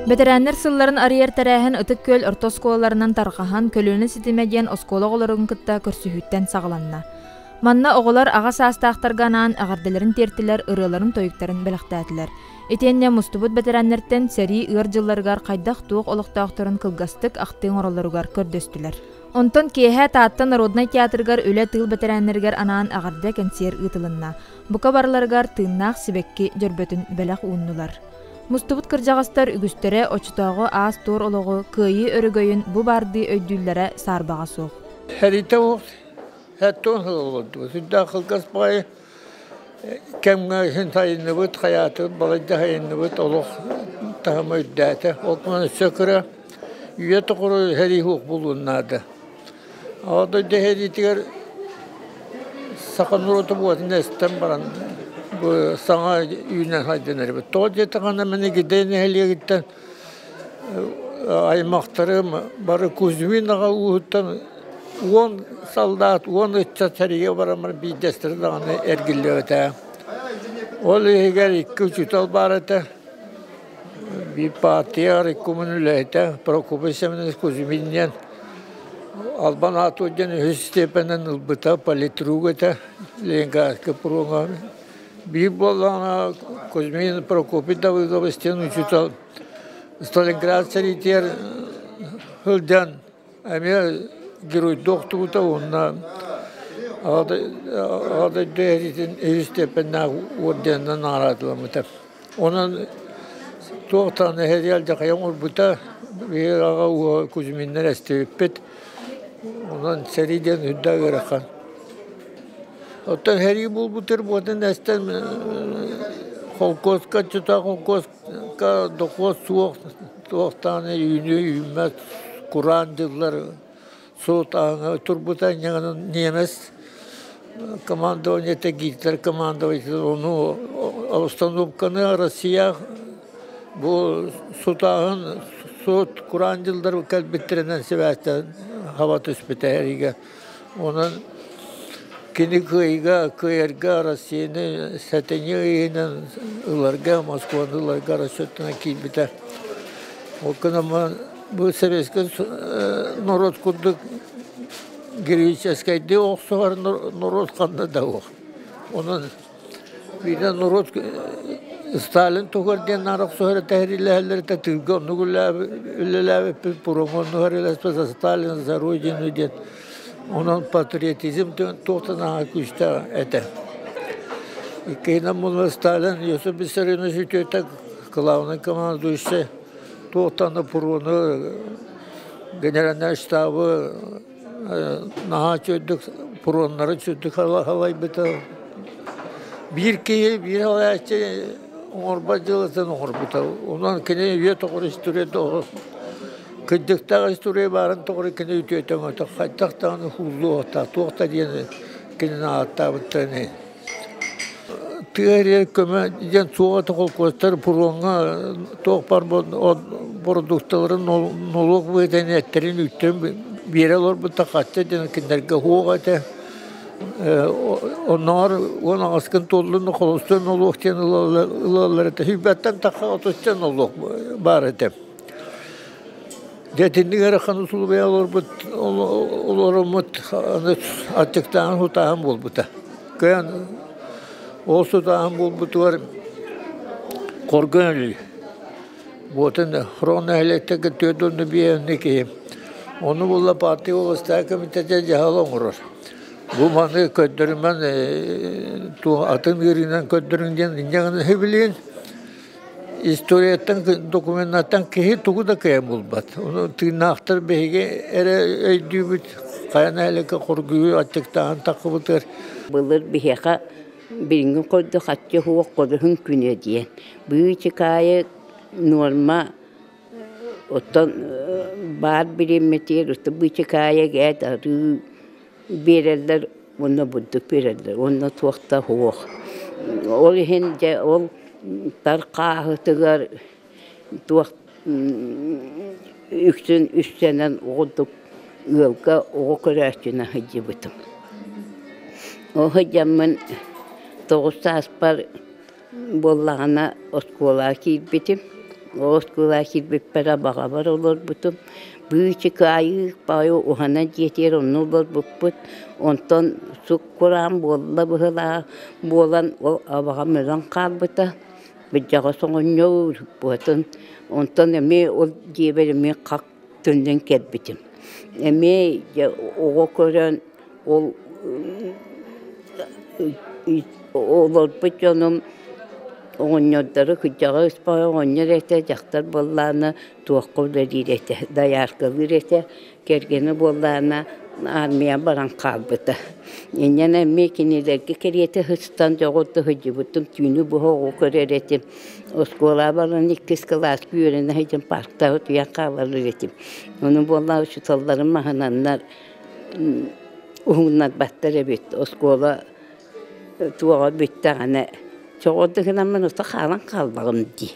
Бэтэрээннэр сылларын арыйар тэрээһин Ытык Күөл орто оскуолаларынан тарҕаһан, көлүөнэ ситимэ диэн оскуола оҕолорун кытта көрсүһүүттэн саҕаланна. Манна оҕолор аҕа саастаахтарга анаан эҕэрдэлэрин тиэртилэр, ырыаларын-тойуктарын бэлэхтээтилэр. Итиэннэ мустубут бэтэрээннэртэн сэрии ыар дьылларыгар хайдах-туох олохтоохторун кылгастык ахтыы оҥороллоругар көрдөстүлэр. Онтон киэһэ Таатта народнай театрыгар үлэ-тыыл бэтэрээннэригэр анаан эҕэрдэ кэнсиэр ыытылынна. Бука барыларыгар тыыннаах сибэкки дьөрбөтүн бэлэх ууннулар. Мустубут кырдьаҕастар үгүстэрэ оччотооҕу аас-туор олоҕу, кыайыы өрөгөйүн бу баардыы өйдүүллэрэ саарбаҕа суох. Сэриитэ Хэттон сыл олордубут. Сүрдээх кылгас баҕайы кэмҥэ иһин сайынныбыт, хайаатыбыт, балайда сайынныбыт, олох таһыма үрдээтэ. Ол гынан өссө кыра үйэ тухары сэрии суох буолуон наада. Аҕа дойду сэриитигэр саха норуота буолатын эстэн баран бу саҥа үүнэн сайдан эрэбит. Тоҕо диэтэххинэ мин Игидэй нэһилиэгиттэн аймахтарым бары Кузьмин аҕа ууһуттан 10 солдат, 10 ыччат сэриигэ бараммар биирдэстэрэ даҕаны эргиллибэтэ. Ол иһигэр икки учуутал баар этэ. Биир партия райкомун үлэһитэ Прокопий Семенович Кузьмин диэн Албан аату диэн үһүс степенин ылбыта, политрук этэ Ленинградка пуруоҥа. Биир буоллаҕына Кузьмин Прокопий Давыдович диэн учуутал Сталинград сэриитигэр сылдьан эмиэ геройдуу охтубута уонна Аҕа дойду сэриитин үһүс степеннээх орденынан наҕараадаламмыта. Онон туох даҕаны сэрии алдьархайа оҥорбута, биһиги аҕа уола Кузьминнар эстибиппит. Онон сэрии диэн үрдээх ыарахан. Оттон сэрии буолбутугар буотун эстэн холкуоска чута холкуоска дохуот суох, туох даҕаны үүнүү үүммэт, кураан дьыллар суут ааҥҥа турбута инньэ ньиэмэс командованиета Гитлер командованиета ону установканы Россия бу сутааһын суут кураан дьыллар кэлбиттэринэн сибээстээн хаба түспүтэ эригэ. Онон кини кыайыыга кыайарга Россияны сэтинньи ыйынан ыларга Москваны ыларга расчеттанан киирбитэ. Ол гынан бу советскай норуот курдук героическайдыы охсуһар норуот ханна да суох. Онон биирдэ норуот Сталин туһугар диэн наар охсуһар этэ этэ тыылга оннук үлэлээбиппит пуроҥҥа оннук үлэлэспит Сталин за родину диэн. Онон патриотизм туох да наһаа күүстээх этэ. Иккиһинэн буолла Сталин Иосиф Виссарионович үтүөтэ главный командующий туохтан да пуруону генеральнай штабы наһаа үчүгэйдик пуруоннары үчүгэйдик халайбыта. Биир киһи биир салайааччы оҥорбот дьыалатын оҥорбута. Онон кини үйэ тоҕор история кырдьыктаах история баарын тоҕор кини үтүөтэ өҥөтө хайдах даҕаны һууллуохтаах туох да диэн кинини ааттаабыттарын иһин. Тыа сиригэр көмө диэн суох этэ холкуостар пуруоҥҥа туох баар бородуукталарын нолуок быһыытынан эттэрин үүттэрин биэрэ олорбута хачча диэн кинилэргэ суох этэ. Оннооҕор 18-ын туоллун холустуон нолуок диэн ылаллар этэ. Сүүрбэттэн тахса отучча нолуок баар этэ. Дьэ итинник ыарахан усулуобуйа олорбут олороммут аны аччыктааһын сутааһын буолбута. Кыайан ол сутааһын буолбутугар хоргун өлүү. Буотун Хрон нэһилиэктэргэ 45 киһи. Ону булла партия областаах комитета дьаһал оҥорор. Бу маны көрдөрүмэн атын ыарыынан көрдөрүҥ диэн инньэ гынан билигин Историяттан, докуменнартан киһи тугу да кыайан булбат. Ону тыыннаахтар биһиги эрэ өйдүүбүт, хайа нэһилиэккэ хоргуйуу аччыктааһын таххыбытыгар. Былыр биһиэхэ билиҥҥи курдук хаччы суох кодуһун күнэ диэн. Быычыкаайы нуорма оттон баар бириэмэтигэр быычыкаайы гээт арыы биэрэллэр уонна бурдук биэрэллэр уонна туох да суох. Ол иһин дьэ ол тар хааһытыгар туох үксүн үссэнэн оҕурдук ыалга оҕо көрөөччүнэн сылдьыбытым. Ол сылдьаммын 9 сааспар буоллаҕына оскуолаҕа киирбитим. Оскуола киирбиппэр абаҕабар олорбутум. Быычыкаайыы баайы уһанан дьиэтигэр онно олорбуппут. Онтон сук кураан буолла быһыылаах буолан ол абаҕам өлөн хаалбыта. Быдьаҕас оҕонньор буотун. Онтон эмиэ ол дьиэбэр эмиэ хах төннөн кэлбитим. Эмиэ дьэ оҕо көрөн ол олорбут дьонум оҕонньордору кырдьаҕас баҕайы оҕонньор этэ, дьахтар буоллаҕына туохха үлэлиир этэ, дояркалыыр этэ, кэргэнэ буоллаҕына армия баран хаалбыта. Инньэ эмиэ кинилэргэ кэриэтэ сыстан дьоҕурда сылдьыбытым, түүнү быһа оҕо көрөр этим. Оскуолаҕа баран иккис кылааска үөрэнэ сылдьан парктаҕа утуйан хаалар этим. Ону буоллаҕа учууталларым маһынаннар уһугуннарбаттар эбит. Оскуола туоҕа бүттэҕинэ чоҕурда гынаммын ото хаалан хааллаҕым дии.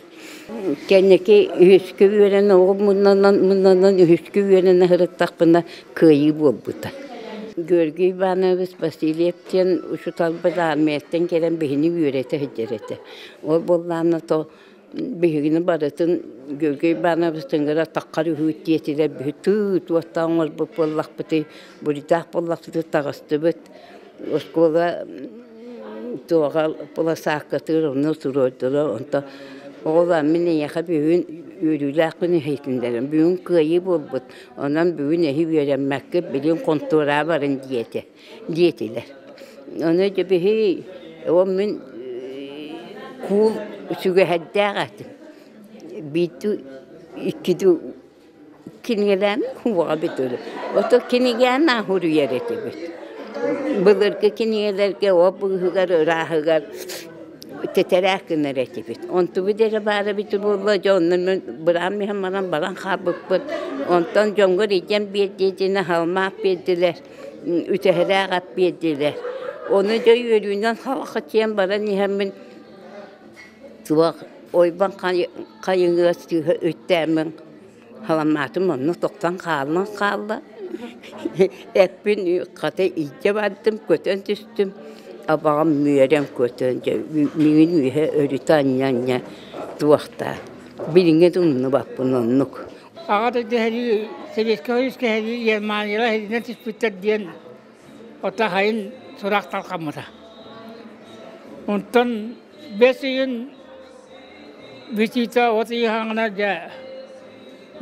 Кэнники үһүскэ үөрэнэ оҕо муннанан муннанан үһүскэ үөрэнэ сырыттахпына кыайыы буолбута. Георгий Иванович Васильев диэн учууталбыт армияттан кэлэн биһини үөрэтэ сылдьар этэ. Ол буоллаҕына то биһигини барытын Георгий Иванович тыҥыра таххар үһү диэтилэр биһи тыы туохтаах оҥорбут буоллахпытый буруйдаах буоллахпытый таҕыстыбыт оскуола туоҕа полосааккатыгар онно туруордулар онто оҕолоор мин эйиэхэ бүгүн үөрүүлээх күн иһитиннэрим бүгүн кыайыы буолбут онон бүгүн эһи үөрэммэккит билигин хонтуораҕа барын диэтэ диэтилэр ону дьэ биһи ол мин куул сүгэһэрдээх этим биирдүү иккидүү Кинигэлээн уоҕа бүтүр. Ото кинигээн аһуруйар этибит. Былыргы кинигэлэргэ ол быыһыгар ырааһыгар тэтэрээк гынар этибит. Онтубут эрэ баара эбитэ буолла, дьэ онно мин быраам иһэн баран баран хаалбыппыт. Онтон дьоҥҥор илдьэн биэрдиэтинэ халмаах биэрдилэр, үтэһэлээх ат биэрдилэр. Ону дьэ үөрүүнэн халахачыйан баран иһэммин Туох ойбон хайыҥыас сыыһа үттээммин халамаатым онно тохтон хаалан хаалла. Эппин хата илдьэ бардым, көтөн түстүм. Абаҕам үөрэн көтөн дьэ миигин үөһэ өрүтэ анньа-анньа туохтаа. Билиҥҥи да умнубаппын оннук. Аҕа дойду сэрии Советскай Союз кэһэрии Германияҕа сэриинэн түспүттэр диэн ото сайын сурах тарҕаммыта. Онтон бэс ыйын бүтүүтэ от ыйы хаҥына дьэ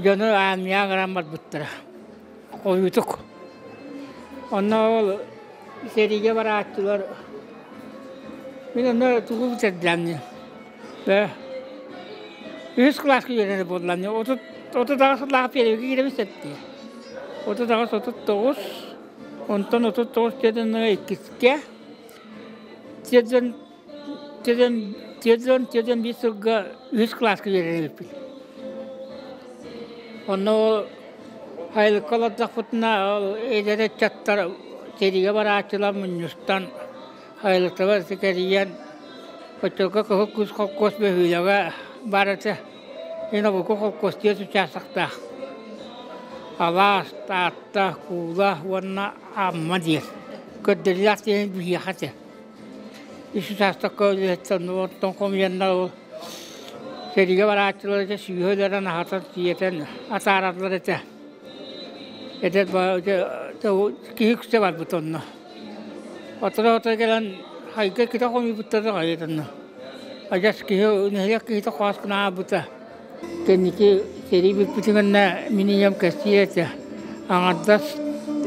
дьону армияҕа ыҥыран барбыттара хойуутук. Онно ол сэриигэ барааччылар мин онно тугу бүтэрдээмний ээ үһүс кылааска үөрэнэр буоллаҕым дии 38 сыллаах пиэрибэйгэ киирэбин сөп дии 38 39 онтон 39 диэн иккискэ Тиэрдэн тиэрдэн тиэрдэн тиэрдэн биир сылга үһүс кылааска үөрэнэр эбиппин. Онно ол сайылыкка олордохпутуна ол эдэр ыччаттар сэриигэ барааччылар мунньустан сайылыктара кэрийэн оччолорго Кыһыл Күүс холкуос бөһүөлэгэ баар этэ. Ин обургу холкуос диэс учаастактаах. Алаас, Таатта, Куула уонна Амма диэн. Көрдөрүүлээх диэн биһиэхэ этэ. Үс учаастакка үлэһиттэр оттон хомуйаннар ол сэриигэ барааччылар этэ сүүһэ өлөрөн аһатан сиэтэн атаараллар этэ. Эдэр киһи үксэ барбыт онно. Оторо-оторо кэлэн хайга китэ хомуйбуттара хайыт онно. Адьас киһи нэһилиэк киһитэ хооскун аабыта. Кэнники сэрии бүппүтүн кэннэ мин ийэм кэпсиир этэ, аҥардас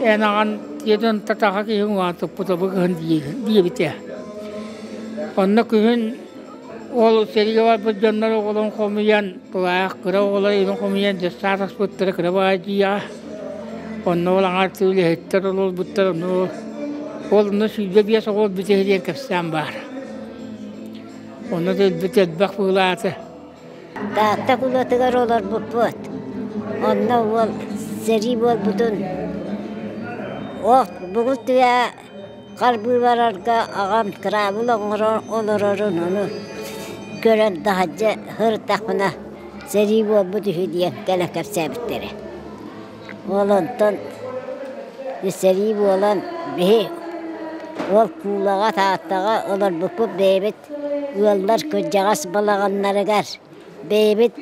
эн аҕан тиэтэн татаха киһи уҥуоҕун туппута бу кыһын диэбитэ. Онно күһүн ол сэриигэ барбыт дьоннор оҕолорун хомуйан, тулаайах кыра оҕолор илин хомуйан дьыссаат аспыттара кыра баҕайы дьиэҕэ. Онно ол аҥаар үлэһиттэр олорбуттар, ону ол онно 25 оҕо өлбүтэ диэн кэпсээн баар. Онно да өлбүт элбэх быһыылаата. Таатта кулатыгар олорбуппут. Онно уол сэрии буолбутун ох бугул тыа харбыы барарга аҕам кыраабыл оҥоро олорорун ону көрөн таһырдьа сырыттахпына сэрии буолбут үһү диэн кэлэн кэпсээбиттэрэ. Ол онтон сэрии буолан биһи ол куулаҕа Тааттаҕа олорбуппут бэйэбит ыаллар кырдьаҕас балаҕаннарыгар бэйэбит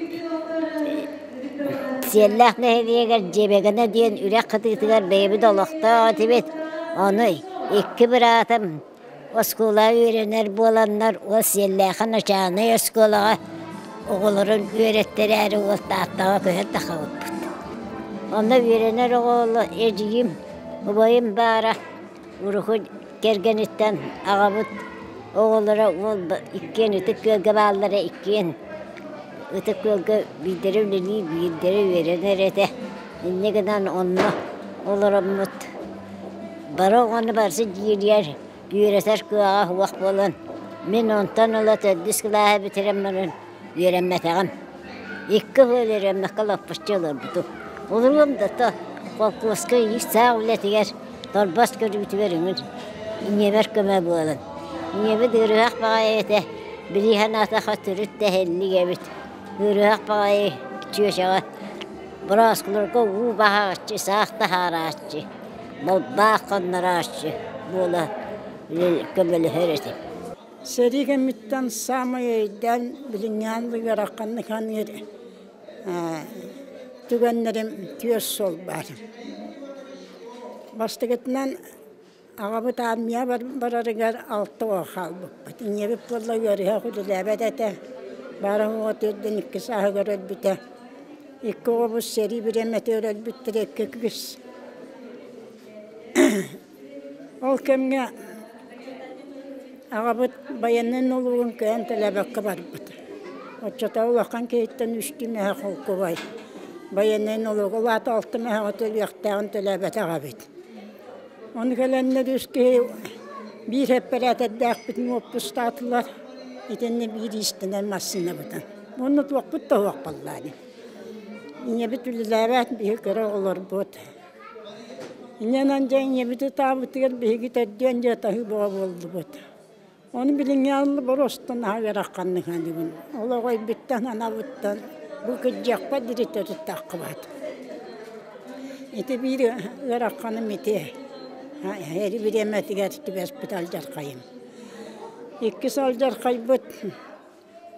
Сиэллээх нэһилиэгэр Дьиэбэгэнэ диэн үрэх кытыытыгар бэйэбит олохтоох этибит. Ону икки быраатым оскуола үөрэнэр буоланнар уол Сиэллээххэ начаалынай оскуолаҕа оҕолорун үөрэттэрээри уол Тааттаҕа көһөн тахсыбыппыт. Онно үөрэнэр оҕолор эдьиийим, убайым баара урукку кэргэниттэн аҕабыт оҕолоро уол иккиэн Ытык Күөлгэ бааллара иккиэн Ытык Күөлгэ биирдэрэ үлэлиир, биирдэрэ үөрэнэр этэ. Инньэ гынан онно олороммут бары оҕону барыта дьиэлиэр үөрэтэр кыаҕа суох буолан мин онтон ыла төрдүс кылааһы бүтэрэн баран үөрэммэтэҕим. Икки сыл үөрэммэккэ лоппуччу олорбутум. Олоруом да то холкуоска иис-саах үлэтигэр торбос көрүүтүгэр үҥүн ийэбэр көмө буолан. Ийэбит ыарыһах баҕайы этэ, билии санаатахха төрүт да эһэллик эбит. Ыарыһах баҕайы чүөчэҕэ борооскуларга уу баһааччы, саах таһаарааччы, балбаах хоннорооччу буола көмөлөһөр этим. Сэрии кэмиттэн саамай өйдөөн билиҥҥээн ыараханнык саныыр түгэннэрим түөрт суол баар. Бастакытынан аҕабыт армия барарыгар алта оҕо хаалбыппыт. Ийэбит буолла ыарыһах үлэлээбэт этэ. Баара суоҕа төрдүн икки сааһыгар өлбүтэ. Икки оҕобут сэрии бириэмэтигэр өлбүттэрэ икки кыыс. Ол кэмҥэ аҕабыт байыаннай нолуогун кыайан төлөөбөккө барбыт. Оччотооҕу улахан киһиттэн үстүү мөһө холкубай байыаннай нолуогу ол аата алта мөһөҕө төлүөхтээҕин төлөөбөтөх эбит. Ону кэлэннэр үс киһи биир эппэрээтэрдээхпитин уоппустаатылар, итиннэ биир иистэнэр массыынабытын. Уонна туохпут да суох буоллаа дии. Ийэбит үлэлээбэт, биһиги кыра оҕолорбут. Инньэнэн дьэ ийэбит ытаабытыгар биһиги төрдүөн дьэ таһыы бөҕө буоллубут. Ону билиҥҥи аллы боруостан аһа ыараханнык саныыбын. Олох өйбүттэн, санаабыттан бу кырдьыахпар диэри төрүт таххыбат. Ити биир ыараханым ити. Эри бириэмэтигэр түбэспит алдьархайым. Иккис алдьархайбыт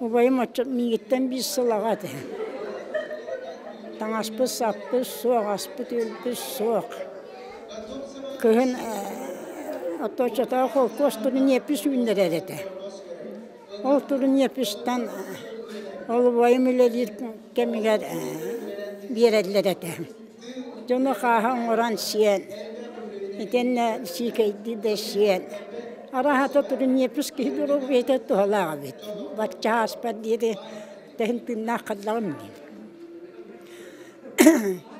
Убайым оччо миигиттэн биир сыл аҕа этэ. Таҥаспыт-саппыт суох, аспыт-үөлбүт суох. Кыһын оччотооҕу холкуос турнепис үүннэрэр этэ. Ол турнепистан ол убайым үлэлиир кэмигэр биэрэллэр этэ. Дьону хааһы оҥорон сиэн, итиэннэ сиикэйдии да сиэн Арааһата турнепс киһи доруобуйата туһалаах эбит. Бачча ааспар диэри тэһин тыыннаах халлаҕым дии.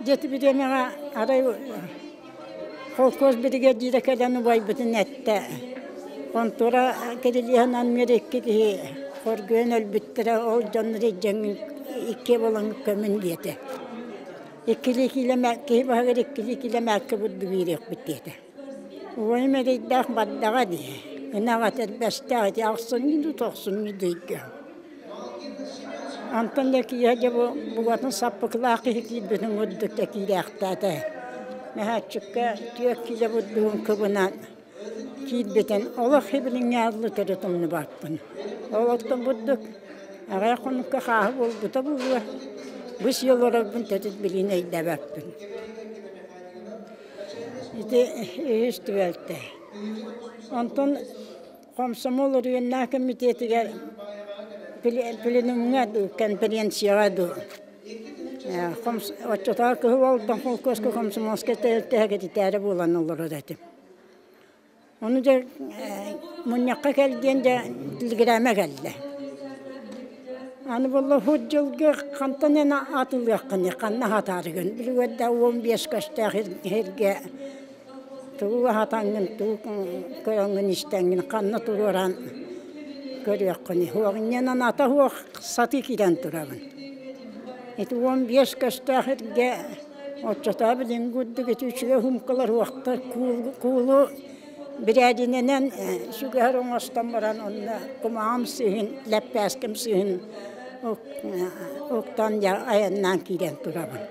Дьэ ити бириэмэҕэ арай холкуос биригэдьиирэ кэлэн убайбытын эттэ. Хонтуора кирилиэһин анныгар икки киһи хоргуйан өлбүттэрэ, ол дьоннор илдьэҥҥин иккиэ буолан көмүн диэтэ. Иккилии киилэ киһи баһыгар иккилии киилэ мээккэ бурдук биэриэхпит диэтэ. Убайым эрэйдээх бардаҕа дии, ынах этэрбэстээх ити ахсынньы дуу, тохсунньу дуу ыйга. Онтон да киэһэ дьэ бу бугатын саппыкылаах киһи киирбитин курдук да киирээхтээтэ. Мөһөөччүккэ түөрт киилэ бурдугун кыбынан киирбитин олох ибилиҥҥэ аллы төрүт умнубаппын. Ол оттон бурдук аҕыйах хонукка хааһы буолбута буолуо. Бу сии олорорбун төрүт билигин өйдөөбөппүн. Ити үһүс түбэлтэ. Онтон хомсомуол оройуоннаах комитетигэр пленумҥа дуу, конференцияҕа дуу оччотооҕу Кыһыл Алдан холкуоска комсомольскай тэрилтэһэ кэтитээри буолан олорор этим. Ону дьэ мунньахха кэл диэн дьэ телеграмма кэллэ. Аны буолла уһут дьылга хантан эн атылыаххыный, ханна аһатаарыгын? Билигин 15 көстөөх сиргэ тугу аһатаҥҥын, тугу көрөҥҥүн истэҥҥин, ханна туруоран көрүөххүнүй? Суох инньэнэн ата суох сатыы киирэн турабын. Ити 15 көстөөх сиргэ Оччотооҕу билиҥҥи курдук ити үчүгэй уһумкалар уохтар куулу бирээдинэнэн сүгэһэр оҥостон баран онно кумаҕым сыыһын, лэппээским сыыһын уктан айаннаан киирэн турабын.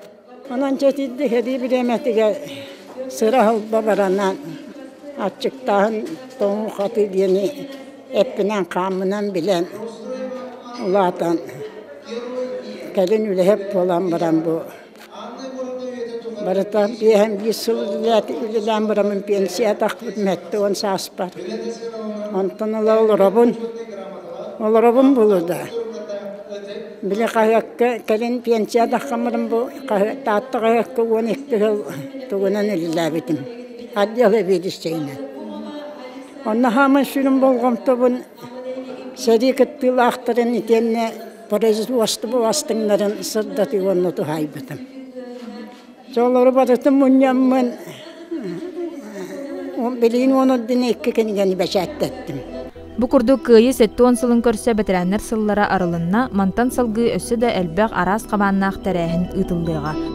Онон дьэ итинник сэрии бириэмэтигэр сыра-сылба баранан аччыктааһын, тоҥуу-хатыы диэни эппинэн-хааммынан билэн улаатан кэлин үлэһит буолан баран бу Барыта биэһэн биир сыл үлэлээн бараммын пенсия тахпытым 70 сааспар. Онтон ыла олоробун. Олоробун булу да. Били хаһыакка кэлин пенсия таххаммытым бу Таатта хаһыакка 12 сыл тугунан үлэлээбитим. Отдел сэбиэдиссэйинэн. Онно хааман сүрүн болҕомтобун сэрии кыттыылаахтарын итиэннэ производство бастыҥнарын сырдатыы уонна туһаайбытым. Дьоллору барытын мунньаммын билигин уон икки кинигэни бэчээттэттим. Бу курдук Кыайыы 70 сылын көрсө бэтэрээннэр сыллара арылынна, мантан салгыы өссө да элбэх араас хабааннаах тэрээһин ыытыллыаҕа.